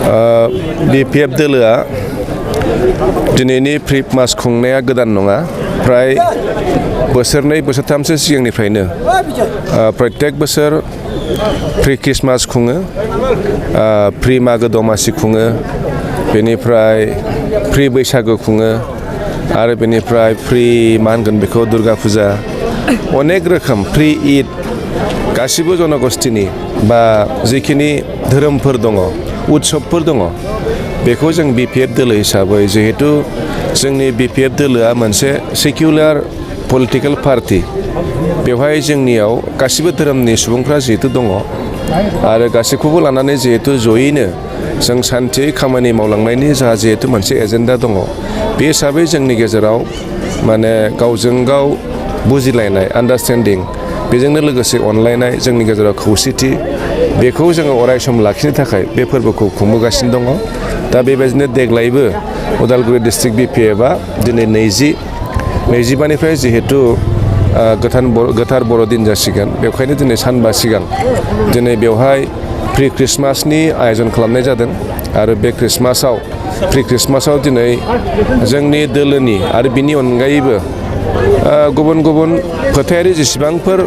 BPF दोलोआ दिनैनि free मास खुंनाया गोदान नङा फ्राय बोसोरनै बोसोरथामसो सिगांनिफ्रायनो प्रत्येक बोसोर फ्रि क्रिसमास खुङो फ्रि मागो दमासि खुङो बेनिफ्राय फ्रि बैसागो खुङो आरो बेनिफ्राय फ्रि मा होनगोन बेखौ दुर्गा फुजा अनेक रोखोम फ्रि ईद गासिबो जनगोष्ठीनि बा जिखिनि धोरोमफोर दङ उत्सबफोर दङ बेखौ जों बिपिएफ दोलो हिसाबै जिहेतु जोंनि बिपिएफ दोलोआ मोनसे सेक्युलार पलिटिकेल पार्टी बेवहाय जोंनियाव गासिबो धोरोमनि सुबुंफ्रा जिहेतु दङ आरो गासैखौबो लानानै जिहेतु जयैनो जों सान्थियै खामानि मावलांनायनि जोंहा जिहेतु मोनसे एजेन्डा दङ बे हिसाबै जोंनि गेजेराव माने गावजों गाव बुजिलायनाय आन्डारस्टेन्डिं बेजोंनो लोगोसे अनलायनाय जोंनि गेजेराव खौसेथि बेखौ जोङो अराय सम लाखिनो थाखाय बे फोरबोखौ खुंबोगासिनो दङ दा बेबायदिनो देग्लायबो उदालगुरि डिस्ट्रिक्ट बिपिएफआ दिनै 25निफ्राय जिहेतु गोथार बर'दिन जासिगोन बेखायनो दिनै सानबा सिगां दिनै बेवहाय प्रि क्रिसमासनि आयोजन खालामनाय जादों आरो बे प्रि क्रिसमासाव दिनै जोंनि दोलोनि आरो बिनि अनगायैबो गुबुन गुबुन फोथायारि जेसेबांफोर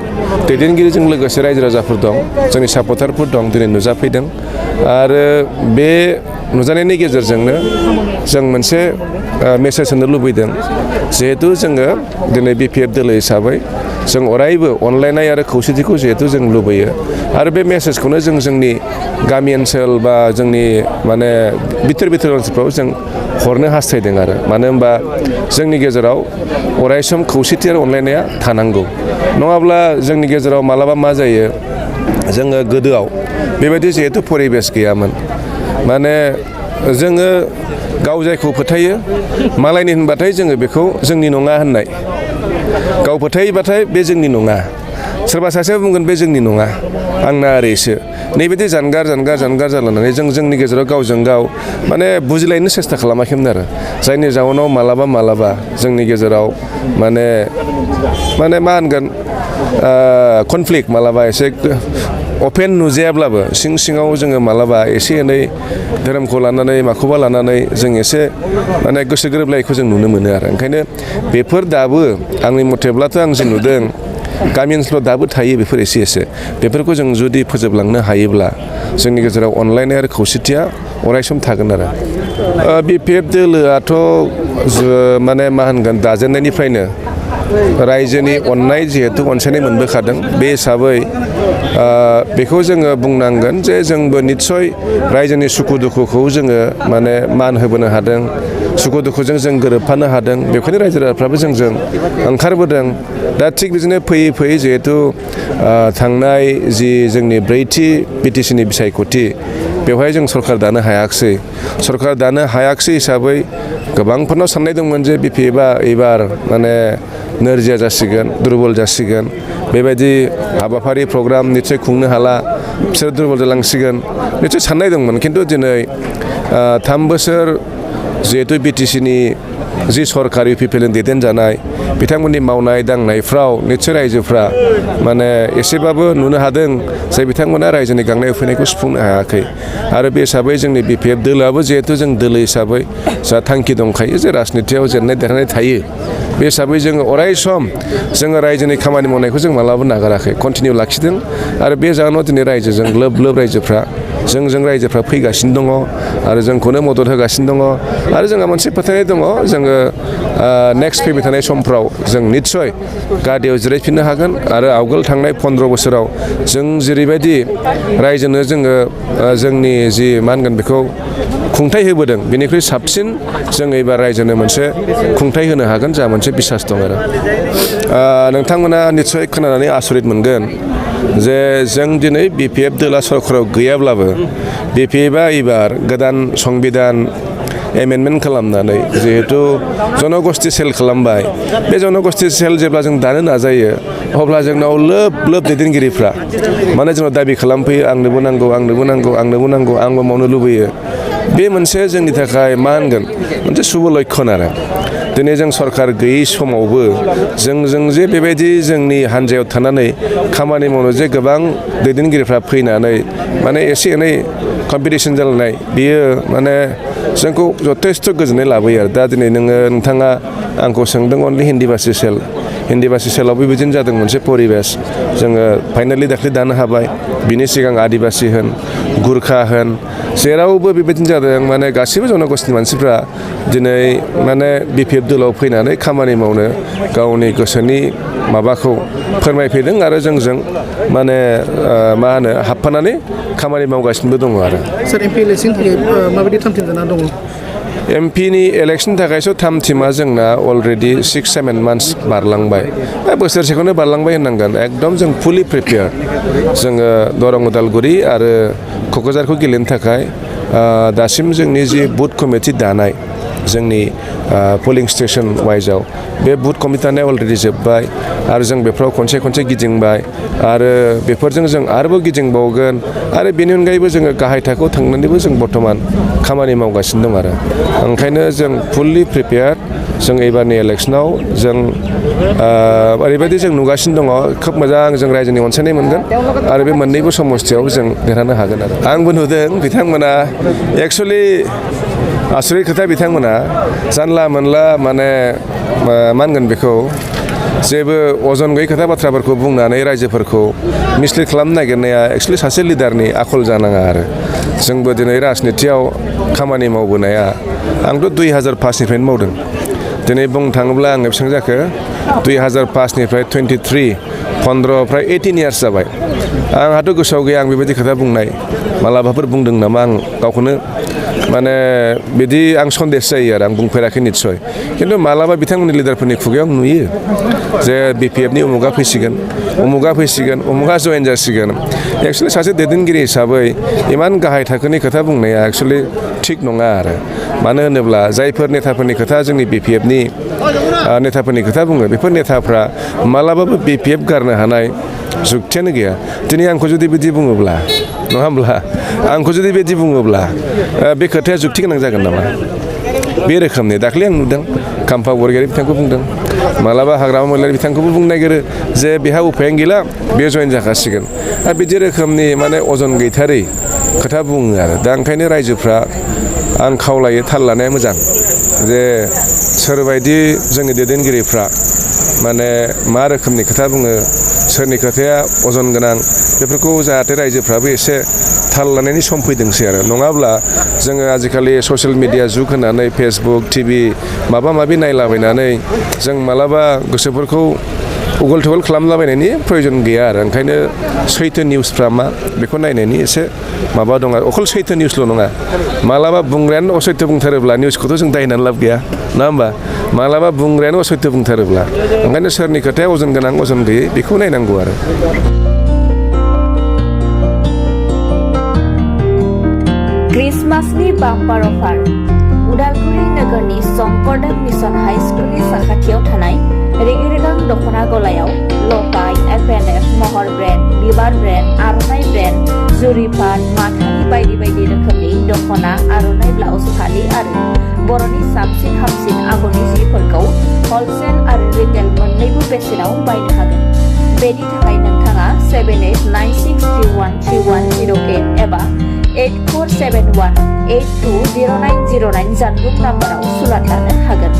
दैदेनगिरिजों लोगोसे रायजो राजाफोर दं जोंनि सापर्टारफोर दं दिनै नुजाफैदों आरो बे नुजानायनि गेजेरजोंनो जों मोनसे मेसेज होनो लुबैदों जिहेतु जोङो दिनै बिपिएफ दोलो हिसाबै जों अरायबो अनलायनाय आरो खौसेथिखौ जिहेतु जों लुबैयो आरो बे मेसेजखौनो जों जोंनि गामि ओनसोल बा जोंनि माने बिथोर ओनसोलफ्राव जों हरनो हास्थायदों आरो मानो होनबा जोंनि गेजेराव अरायसम खौसेथि आरो अनलायनाया थानांगौ नङाब्ला जोंनि गेजेराव मालाबा मा जायो जोङो गोदोआव बेबायदि जिहेतु परिबेस गैयामोन माने जोङो गाव जायखौ फोथायो मालायनि होनबाथाय जोङो बेखौ जोंनि नङा होननाय गाव फोथायोबाथाय बे जोंनि नङा सोरबा सासेया बुंगोन बे जोंनि नङा आंना ओरैसो नैबायदि जानगार जालांनानै जोंनि गेजेराव गावजों गाव माने बुजिलायनो सेस्था खालामाखैमोन आरो जायनि जाउनाव मालाबा जोंनि गेजेराव माने मा होनगोन कनफ्लिक्ट मालाबा एसे अपेन नुजायाब्लाबो सिङाव जोङो मालाबा एसे एनै धोरोमखौ लानानै माखौबा लानानै जों एसे माने गोसो गोरोबलायखौ जों नुनो मोनो आरो ओंखायनो बेफोर दाबो आंनि मथेब्लाथ' आं जे नुदों गामि ओनसोलाव दाबो थायो बेफोर एसे बेफोरखौ जों जुदि फोजोबलांनो हायोब्ला जोंनि गेजेराव अनलायनाय आरो खौसेथिया अरायसम थागोन आरो बिपिएफ दोलोआथ' माने मा होनगोन दाजेननायनिफ्रायनो रायजोनि अननाय जिहेतु अनसायनाय मोनबोखादों बे हिसाबै बेखौ जोङो बुंनांगोन जे जोंबो निस्सय रायजोनि सुखु दुखुखौ जोङो माने मान होबोनो हादों सुखु दुखुजों जों गोरोबफानो हादों बेखायनो रायजो राजाफ्राबो जोंजों ओंखारबोदों दा थिग बिदिनो फैयै जिहेतु थांनाय जि जोंनि 4थि बिटिसिनि बिसायख'थि बेवहाय जों सरकार दानो हायाखिसै हिसाबै गोबांफोरनाव साननाय दंमोन जे बिपिएफआ एबार माने नोरजिया जासिगोन दुरबल जासिगोन बेबायदि हाबाफारि प्रग्राम निश्चय खुंनो हाला बिसोर दुरबल जालांसिगोन निश्चय साननाय दंमोन खिन्थु दिनै 3 बोसोर जिहेतु बिटिसिनि जि सरकार इउपिपिएलजों दैदेनजानाय बिथांमोननि मावनाय दांनायफ्राव निश्चय रायजोफ्रा माने एसेबाबो नुनो हादों जे बिथांमोना रायजोनि गांनाय उखैनायखौ सुफुंनो हायाखै आरो बे हिसाबै जोंनि बिपिएफ दोलोआबो जिहेतु जों दोलो हिसाबै जा थांखि दंखायो जे राजनितियाव जेननाय देरहानाय थायो बे हिसाबै जोङो अराय सम जोङो रायजोनि खामानि मावनायखौ जों मालाबाबो नागाराखै कन्टिनिउ लाखिदों आरो बे जाहोनाव दिनै रायजोजों लोब रायजोफ्रा जों रायजोफ्रा फैगासिनो दङ आरो जोंखौनो मदद होगासिनो दङ आरो जोंहा मोनसे फोथायनाय दङ जोङो नेक्स्ट फैबाय थानाय समफ्राव जों निस्सय गादियाव जिरायफिननो हागोन आरो आवगोल थांनाय 15 बोसोराव जों जेरैबायदि रायजोनो जोङो जोंनि जि मा होनगोन बेखौ खुंथाय होबोदों बेनिख्रुइ साबसिन जों एबार रायजोनो मोनसे खुंथाय होनो हागोन जा मोनसे बिसास दं आरो नोंथांमोना निस्सय खोनानानै आसरित मोनगोन जे जों दिनै बिपिएफ दोला सरकाराव गैयाब्लाबो बिपिएफआ एबार गोदान संबिधान एमेन्डमेन्ट खालामनानै जिहेतु जनगोष्ठी सेल खालामबाय बे जनगोष्ठी सेल जेब्ला जों दानो नाजायो अब्ला जोंनाव लोब दैदेनगिरिफ्रा माने जोंनाव दाबि खालामफैयो आंनोबो नांगौ आंबो मावनो लुबैयो बे मोनसे जोंनि थाखाय मा होनगोन मोनसे शुभ लक्षण आरो दिनै जों सरकार गैयै समावबो जों जे बेबायदि जोंनि हान्जायाव थानानै खामानि मावनो जे गोबां दैदेनगिरिफ्रा फैनानै माने एसे एनै कम्पिटिसन जालायनाय बियो माने जोंखौ जथेस्थ' गोजोननाय लाबोयो आरो दा दिनै नोंथाङा आंखौ सोंदों अनलि हिन्दी भाषी सेल हिन्दी भाषी सेलाव बेबायदिनो जादों मोनसे परिबेस जोङो फाइनालि दाख्लै दानो हाबाय बिनि सिगां आदिबासि होन गुरखा होन जेरावबो बेबायदिनो जादों माने गासैबो जनगोष्ठीनि मानसिफ्रा दिनै माने BPF दोलाव फैनानै खामानि मावनो गावनि गोसोनि माबाखौ फोरमायफैदों आरो जोंजों माने मा होनो हाबफानानै खामानि मावगासिनोबो दङ आरो सार MP इलेक्शननि थाखाय माबायदि थामथिम जाना दङ MPनि इलेक्शननि थाखायसो थामथिमा जोंना अलरेडि 6-7 मान्थस बारलांबाय बोसोरसेखौनो बारलांबाय होननांगोन एकदम जों फुलि प्रिपेयार जोङो दरं उदालगुरि आरो क'क्राझारखौ गेलेनो थाखाय दासिम जोंनि जि बुथ कमिटि दानाय जोंनि पलिं स्टेशन वाइजआव बे बुथ कमिटि दानाया अलरेडि जोब्बाय आरो जों बेफोराव खनसे गिदिंबाय आरो बेफोरजों जों आरोबाव गिदिंबावगोन आरो बेनि अनगायैबो जोङो गाहाय थाखोआव थांनानैबो जों बर्थमान खामानि मावगासिनो दं आरो ओंखायनो जों फुलि प्रिपेयार जों एबारनि इलेक्सनाव जों ओरैबायदि जों नुगासिनो दङ खोब मोजां जों रायजोनि अनसायनाय मोनगोन आरो बे मोननैबो समस्थियाव जों देरहानो हागोन आरो आंबो नुदों बिथांमोना एक्सुवेलि आसरित खोथा बिथांमोना जानला मोनला माने मा होनगोन बेखौ जेबो अजन गैयै खोथा बाथ्राफोरखौ बुंनानै रायजोफोरखौ मिसलिड खालामनो नागिरनाया एक्सुवेलि सासे लिडारनि आखल जानाङा आरो जोंबो दिनै राजनितियाव खामानि मावबोनाया आंथ' 2005निफ्रायनो मावदों दिनै बुंनो थाङोब्ला आङो बेसेबां जाखो 2005निफ्राय 23 15 फ्राय 18 इयार्स जाबाय आंहाथ' गोसोआव गैया आं बेबायदि खोथा बुंनाय मालाबाफोर बुंदों नामा आं गावखौनो माने बिदि आं सन्देस जायो आरो आं बुंफेराखै निस्सय खिन्थु मालाबा बिथांमोननि लिडारफोरनि खुगायाव नुयो जे BPFनि उमुगा फैसिगोन उमुगा जयेन जासिगोन एक्सुवेलि सासे दैदेनगिरि हिसाबै इमान गाहाय थाखोनि खोथा बुंनाया एक्सुवेलि थिग नङा आरो मानो होनोब्ला जायफोर नेताफोरनि खोथा जोंनि BPFनि नेताफोरनि खोथा बुङो बेफोर नेताफ्रा मालाबाबो BPF गारनो हानाय जुक्तियानो गैया दिनै आंखौ जुदि बिदि बुङोब्ला नङा होमब्ला आंखौ जुदि बिदि बुङोब्ला बे खोथाया जुक्ति गोनां जागोन नामा बे रोखोमनि दाख्लै आं नुदों खाम्फा बरगयारि बिथांखौ बुंदों मालाबा हाग्रामा महिलारि बिथांखौबो बुंनो नागिरो जे बेहा उफायानो गैला बे जयेन जाखासिगोन आरो बिदि रोखोमनि माने अजन गैथारै खोथा बुङो आरो दा ओंखायनो रायजोफ्रा आं खावलायो थाल लानाया मोजां जे सोरबायदि जोंनि दैदेनगिरिफ्रा माने मा रोखोमनि खोथा बुङो सोरनि खोथाया अजन गोनां बेफोरखौ जाहाथे रायजोफ्राबो एसे थाल लानायनि सम फैदोंसै आरो नङाब्ला जोङो आजिखालि ससियेल मिडिया जुग होनानै फेसबुक टिभि माबा माबि नायलाबायनानै जों मालाबा गोसोफोरखौ उगल थगल खालामलाबायनायनि प्रयजन गैया आरो ओंखायनो सैथो निउसफ्रा मा बेखौ नायनायनि एसे माबा दं आरो अखल सैथो निउसल' नङा मालाबा बुंग्रायानो असैथो बुंथारोब्ला निउसखौथ' जों दायनानै लाब गैया नङा होमबा मालाबा बुंग्रायानो असैथो बुंथारोब्ला ओंखायनो सोरनि खोथाया अजन गोनां अजन गैयै बेखौ नायनांगौ आरो क्रिसमासनि बाम्पार अफार उदालगुरि नोगोरनि शंकरदेव मिशन हाई स्कुलनि साखाथियाव थानाय रेगे-रेगां दख'ना गलायाव लफाय FNF महर ब्रेन्ड बिबार ब्रेन्ड आर'नाइ ब्रेन्ड जुरिपान माथानि बायदि बायदि रोखोमनि दख'ना आर'नाइ ब्लाउस फालि आरो बर'नि साबसिन हामसिन आगरनि जिफोरखौ हलसेल आरो रिटेल मोन्नैबो बेसेनाव बायनो हागोन बेनि थाखाय नोंथाङा 7896313108 एबा 8471820909 जानबुं नाम्बाराव सुलाद लानो हागोन।